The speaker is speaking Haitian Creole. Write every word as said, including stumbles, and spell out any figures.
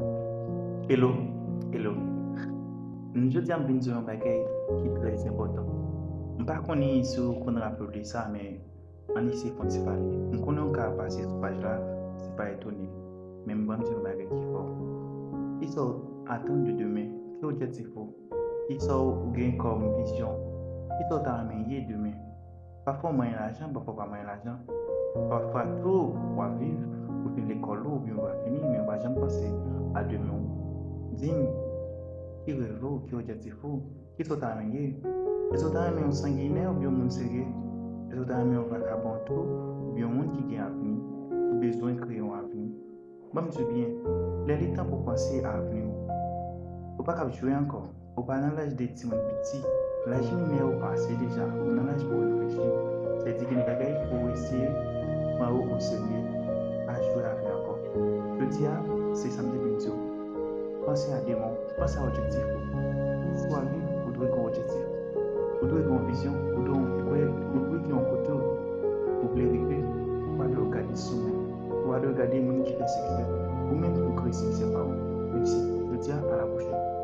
Hello, hello. Jodi a m vin di w yon bagay ki trè enpòtan. M pa konnen si w konn raple w de sa, men ann eseye fè yon ti pale. M konnen w ka pase sou paj la, se pa etone. Men m ban m di w yon bagay ki fò. Kisa w atann de demen? Ki objektif ou? Kisa w gen kòm vizyon? Kisa w ta renmen ye demen? Pafwa w manyen lajan, pafwa w pa manyen lajan. Pafwa tou, w ap viv, ou fin lekòl ou, oubyen ou pa fini, men ou pa janm panse a demen w. Di m, ki rèv ou, ki objektif ou, kisa w ta renmen ye? Èske w ta renmen yon sanginè oubyen yon moun serye? Èske w ta renmen yon vakabon tou, oubyen yon moun ki gen avni, ki bezwen kreye yon avni? Ban m di w byen, lè li tan pou w panse a avni w. Ou pa kab jwe ankò. Ou pa nan laj de timoun piti. Laj minè ou pase deja. Ou nan laj pou w reflechi. Sa vle di gen de bagay pou w eseye pran yo oserye. Pa jwe avè ankò. Jodi a, se sa m te vin di w. Panse a demen w. Panse a objektif ou. Si w ap viv, ou dwe gen yon objektif. Ou dwe gen yon vizyon. Ou dwe, ou dwe, ou dwe gen yon kote ou, ou vle rive. Ou pa dwe gade sou moun. Ou pa dwe gade moun ki fè siksè. Ou menm pou kreye siksè pa ou. Mèsi. Jodi a, a la pwochèn.